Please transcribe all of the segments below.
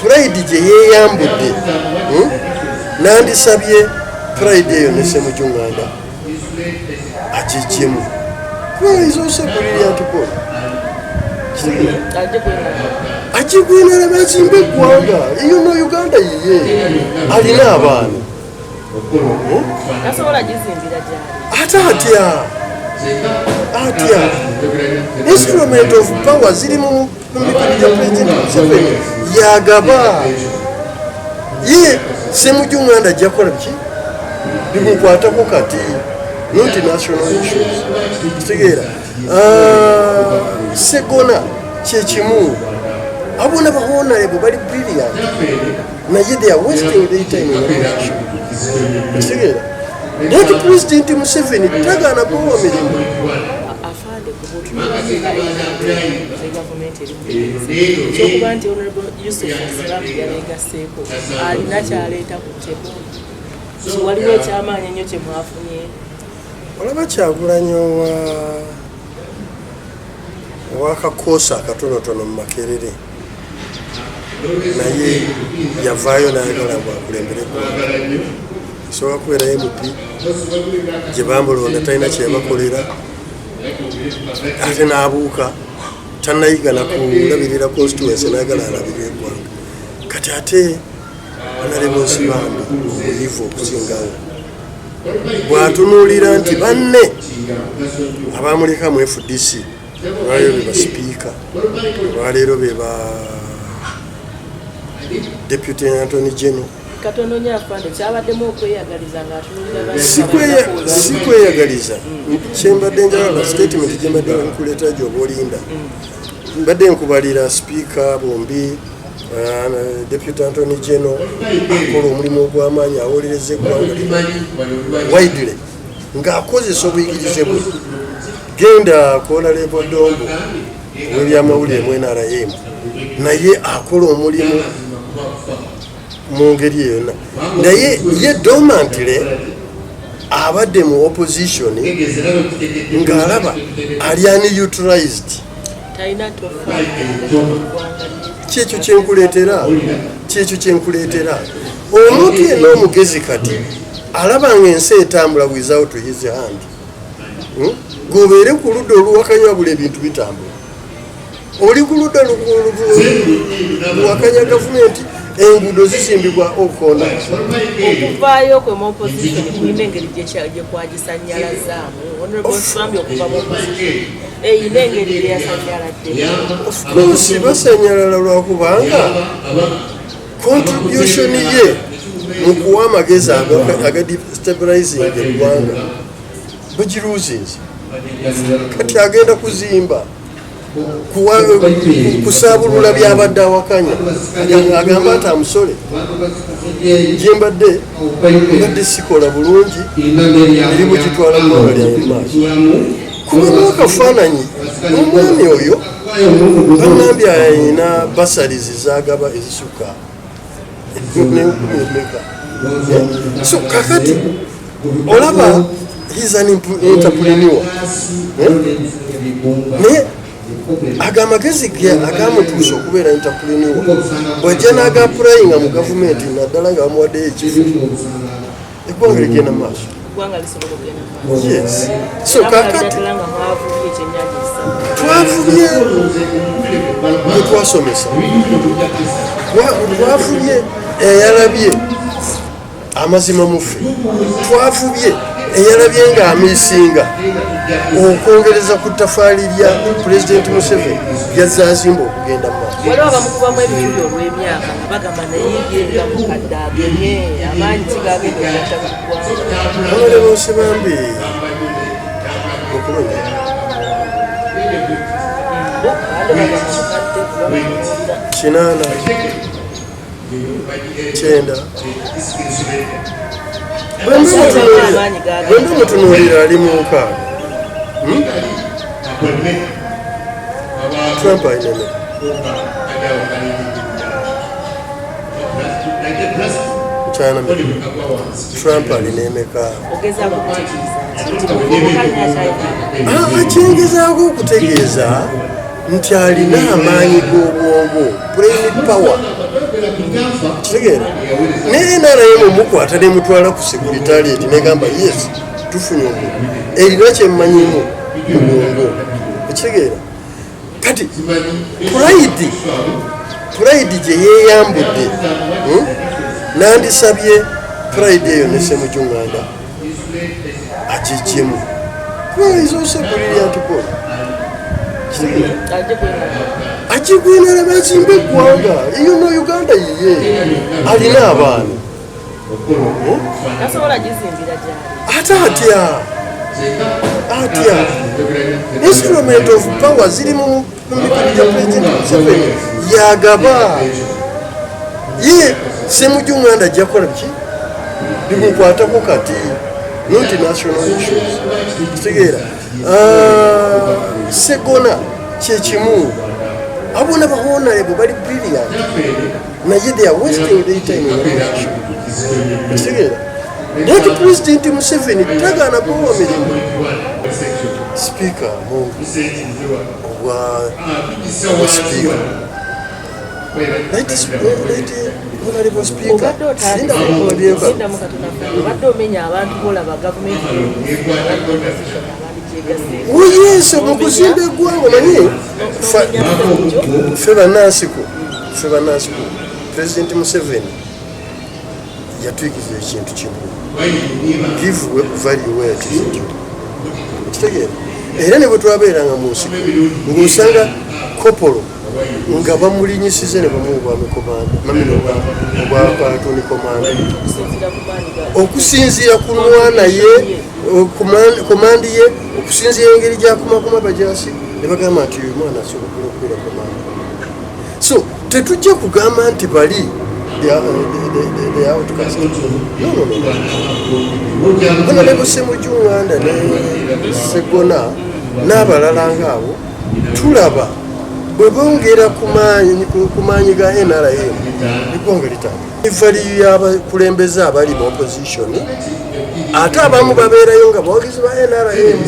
Pride gye yeeyambudde, Nandisabye pride eyo ne Ssemujju Nganda agijjemu, kuba is also brilliant boy. Agigwenalaba azimbe eggwanga. Eyo no Uganda yiye, alina abaana. Tasobola gizimbira gyali. Ate atya atya? Instrument of power ziri mu mikono gya President Museveni, yagaba ye. Ssemujju Nganda ajja kukola biki bimukwatako kati, not national issues. Kitegeera? Ah, Segona kyekimu. Abona ba honorable bali brilliant, naye they are wasting their time in opposition. Kitegeera? Naye ti President Museveni tagaana kubawa mirimu. Afande, kuba otunuulira ne gavumenti eri mu, ekyokuba nti Honorable Yusuf Nsibambi yabeegasseeko, alina kyaleeta ku table? Waliwo ekyamaanyi ennyo kye mwafunye? Olaba, Kyagulanyi owa owakakoosa akatonotono mu Makerere, naye yavaayo nayagala bwakulembere eggwanga. Asobola kubeera MP gye bamulonda, talina kyeyabakolera, ate n'abuuka tanayiga nakulabirira constituency, nayagala alabirira eggwanga. Kati ate Honorable Nsibambi omuyivu okusingawo, bw'atunuulira nti banne abamuleka mu FDC olwaleero be basipiika, olwaleero be ba deputy attorney general. Katono nyo, afande, kyabaddemu okweyagaliza ng'atunuulira banne? Si kweyagaliza. Kyembadde njagala, statement gyembadde nkuleeta gyoba olinda, mbadde nkubalira sipiika bombi, deputy attorney general akola omulimu ogw'amaanyi, awolereza eggwanga lino widely ng'akozesa obuyigirize bwe. Genda ku Honorable Dombo ow'ebyamawulire mu NRM, naye akola omulimu mu ngeri eyo yonna, naye ye dormantly abadde mu opposition ng'alaba ali unutilized. Talina tofaali mu ggwanga lye. Kyekyo kyenkuleetera, kyekyo kyenkuleetera. Omuntu yenna omugezi kati alaba nga ensi etambula without his hand, Gobeere ku ludda oluwakanya, buli ebintu bitambula. Oli ku ludda luwakanya gavumenti, enguudo zisimbibwa okona. Okuvaayo kwe mu opposition kulina engeri gye kwagisanyalazaamu? Honorable Nsibambi okuva mu opposition eyina engeri gye yasanyaladde? Of course basanyalala, lwakubanga contribution ye mu kuwa amagezi aga destabilizing eggwanga bagiruzinze. Kati agenda kuzimba, kusaabulula byabadde awakanya. Agamba nti amusole gyembadde mbadde sikola bulungi, erimu gitwala ggwanga lyange mu maaso. Kubamu akafaananyi, omwami oyo baŋambye ayina bursaries zagaba ezisukka n'enkumi emeka. So kakati olaba he's an entrepreneur. Eh? Naye ago amagezi ge agamutuusa okubeera entrepreneur, bwajja n'agaapplyinga mu gavumenti, naddala nga bamuwaddeyo ekifo, eggwanga ligenda mu maaso. Eggwanga lisobola okugenda mu maaso. Yes, so Era kakati ddala nga mwavubye ekyennyanja esatu. Twavubye bwe twasomesa. Twavubye eyalabye amazima muffe. Twavubye eyalabye nga amiisinga okwongereza ku ttafaali lya Pulezidenti Museveni lyazazimba okugenda mu maaso. Waliwo abamukubamu ebituli olw'emyaka nga bagamba naye ye nga mukadde, agemye amaanyi kigagenda okugatta ku ggwanga. Honorable Nsibambi mukulu nnyo. Bo abadde bagamba mukadde kuba bamutuulira. 89. Amaanyi gagenda. Bwemba mutunuulira ali mu 60. Trump alina emeka? Nkyana meka? Trump alina emeka? Ogezaako kutegeeza nti muvubuka nnyo akyalina. Ah, kyengezaako okutegeeza Nti alina amaanyi g'obwongo, brain power, kitegeera? Naye NRM mukwata nemutwala ku secretariat negamba, "Yes, tufunye omuntu erina kyemmanyimu mu bwongo." Ekitegeera kati pride gye yeeyambudde, Nandisabye pride eyo ne Ssemujju Nganda agijjemu, kuba is also brilliant boy. Ajje kwenala. Agigwenera azimbe eggwanga. Eyo no Uganda yiye, alina abaana. Tasobola gizimbira gyali. Ate atya? Atya? Instrument of power ziri mu mikono gya President Museveni, yagaba ye. Ssemujju Nganda ajja kukola biki bimukwatako kati, not national issues. Kitegeera? Ah, Segona kyekimu. Abona ba honorable bali brilliant, naye they are wasting their time in opposition. Kitegeera? Naye ti President Museveni tagaana kubawa mirimu. Speaker Mungu obwa speaker, late honorable speaker. Obadde Linda mukombyeka. otandise katono, obadde omenya abantu bolaba gavumenti opposition abandi gyegaseeko. Oh yes, mu kuzimba eggwanga, omanyi ffe bannansiko, President Museveni yatuyigiza ekintu kimu: give value where it is due. Okitegeera? Era ne bwe twabeeranga mu nsiko, ng'osanga kopolo nga bamulinyisize ne bamuwa obwami komanda, mamino, obwa platoon commander. Okusinziira ku maanyi ga Okusinziira ku nwana ye, command ye, okusinziira engeri gyakumakuma bajasi, ne bagamba nti oyo mwana asobola okubeera komanda. So tetujja kugamba nti bali they are outcast. No, no, no. Honorable Ssemujju Nganda ne Segona n'abalala ngaabo, tulaba bwe bongera ku maanyi ga NRM, eggwanga litambula. Value y'abakulembeze abali mu opposition, ate abamu babeerayo nga bawagizi ba NRM.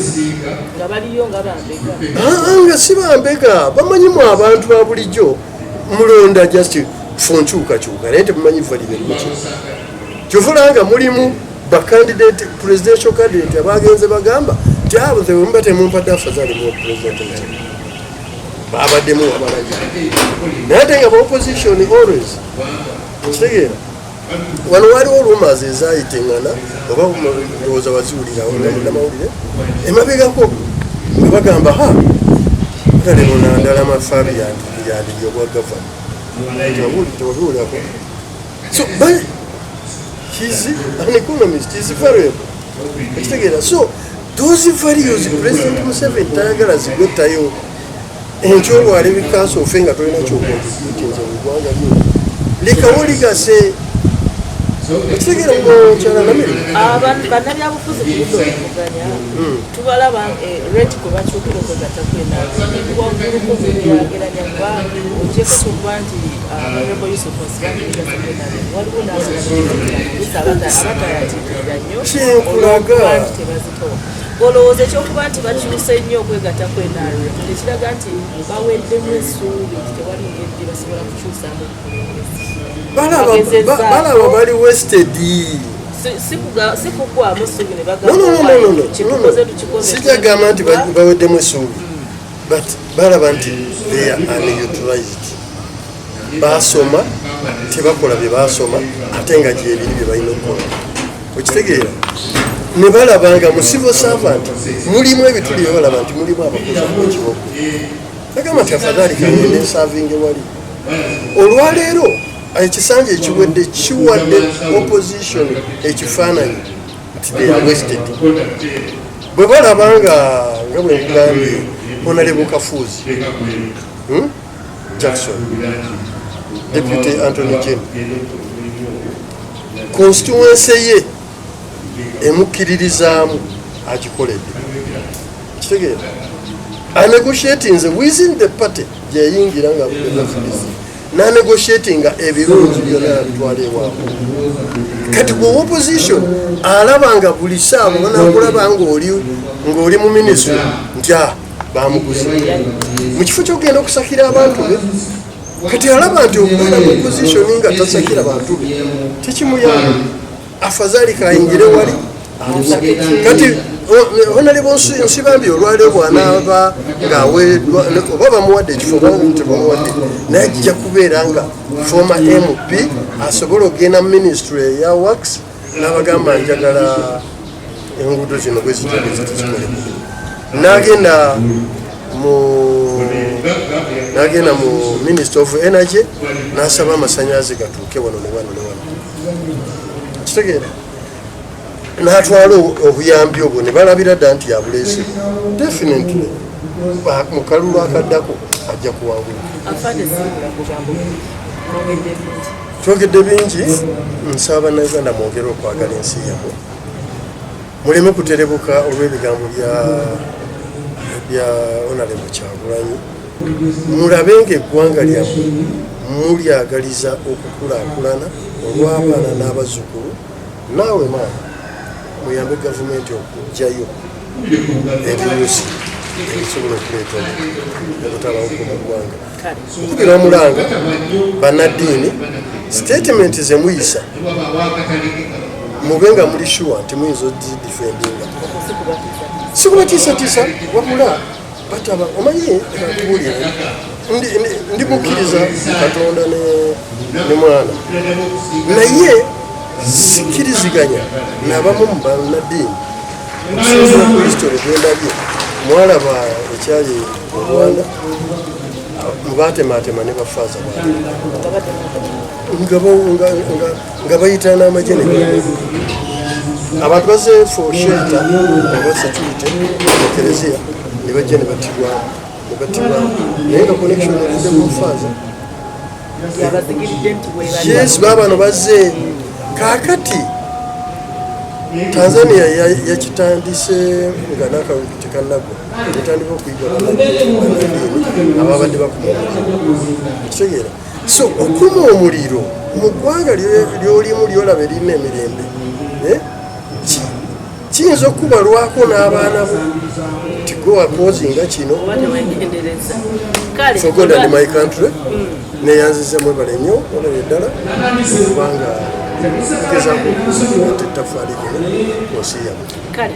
Nga baliyo nga bambega. Ah, nga si bambega, bamanyimu abantu ba bulijjo mulonda just for nkyukakyuka, naye temumanyi value erimuki. Kyova nga mulimu bacandidate, presidential candidate abagenze bagamba nti abo temuba temumpadde, afazaali mu President Museveni babaddemu abalayo, naye ate nga ba opposition always. Okitegeera? Wano waliwo rumors ezayiteŋŋana, oba ndowooza waziwulira namawulire emabegako, nga bagamba ha Honorable Nandala Mafabi yandiri obwa gavana. Tewabiwulirako? So but he's an economist, he's valuable. Ekitegeera? So those values President Museveni tayagala zigwettayo. Enkya olwala ebikansa ofe nga tolina kyocontributinze mu ggwanga lyo, lekawo ligase. Ekitegeera, mukyala Namiri? Bannabyabufuzi ku ludda oluvuganya tubalaba rate kwe bakyukira okwegatta kwenaku wagguluko bwegerageranya, kuba ogyeko kyokuba nti Honorable Yusuf Nsibambi yegasse kwenaku, waliwo n'abalala abatayatiikirira nnyo Kyenkulaga. olw'okuba nti tebazitowa. Olowooza ekyokuba nti bakyuse nnyo okwegatta ku NRM tekiraga nti baweddemu essuubi nti tewali ngeri gye basobola kukyusaamu obukulembeze? Balaba balaba bali wasted. Si kuggwamu ssuubi ne No, no, no, no, no, no. kitukoze tukikoze. Sijagamba nti baweddemu essuubi, but balaba nti they are unutilized. Basoma, tebakola bye basoma, ate nga gyebiri bye balina okukola. Okitegeera? Ne balaba nga mu civil servant mulimu ebituli bye balaba nti mulimu abakozi ab'ekiboko, bagamba nti afadhali kagende nservinge wali. Olwaleero ekisanja ekiwedde kiwadde opposition ekifaananyi nti they are wasted. Bwe balaba nga bwe nkugambye, Honorable Kafuuzi, Jackson, Deputy Attorney General, constituency ye emukkiririzaamu, agikoledde. Kitegeera? Anegotiatinze within the party gyeyingira nga FDC, nanegotiatinga ebirungi byonna nabitwala ewaabwe. Kati gwe opposition alaba nga buli saawa banakulaba ngaoli mu ministry nti ah, Bamuguze mu kifo kyokugenda okusakira abantu be. Kati alaba nti okubeera mu position nga tasakira bantu be tekimuyamba, afazali kayingire wali. Kati Honorable Nsibambi olwaleero bw'anaaba ng'aweereddwa oba bamuwadde ekifo oba tebamuwadde, naye ajja kubeera nga former MP asobola okugenda mu ministry eya works n'abagamba, "Njagala enguudo zino bwe zityo bwe ziti zikole." N'agenda mu Minister of Energy n'asaba amasanyalaze gatuuke wano ne wano ne wano. Kitegeera n'atwala obuyambi obwo ne balabira dda nti yabuleese. Definitely mu kalulu akaddako ajja kuwangula. Afande, siibula kugambo, mwogedde bingi. Twogedde bingi. Nsaba Bannayuganda mwongere okwagala ensi yammwe, muleme kuterebuka olw'ebigambo bya Honorable Kyagulanyi. Mulabe nga eggwanga lyammwe mulyagaliza okukulaakulana olw'abaana n'abazzukulu. Naawe maama, muyambe gavumenti okuggyayo ebinyusi ebisobola okuleeta obutabanguko mu ggwanga. Kale. Okubira omulanga bannaddiini, statement zemuyisa mube nga muli sure nti muyinza odidefendinga. Osikubatiisa. Sikubatiisatiisa, wabula bataba omanyi nkubuulire, ndi mukkiriza mu Katonda ne mwana, naye sikkiriziganya nabamu mu bannaddiini okusinziira ku history gwendabye. Mwalaba ekyali mu Rwanda, mubatematema ne bafaaza baabwe nga bayita n'amagye ne abantu baze for shelter oba security mu kereziya, ne bajja ne battibwamu, naye nga connection evudde ku mufaaza. Yabazigiridde nti webali. Yes, baabano bazze. Kaakati Tanzania yakitandise nga n'akalulu tekannagwa, etandika okuyiga bannaddiini ababadde bakuma omuliro. Kitegeera, so okuma omuliro mu ggwanga lyolimu lyolaba erina emirembe, eh, kiyinza okubalwako n'abaana bo ti go wakozinga kino. Oba tewegendereza. Kale. For God and my country, neyanziza, mwebale nnyo, mwebale ddala, kubanga tugezaako okuleeta ettaffaali lino ku nsi yammwe. Kale.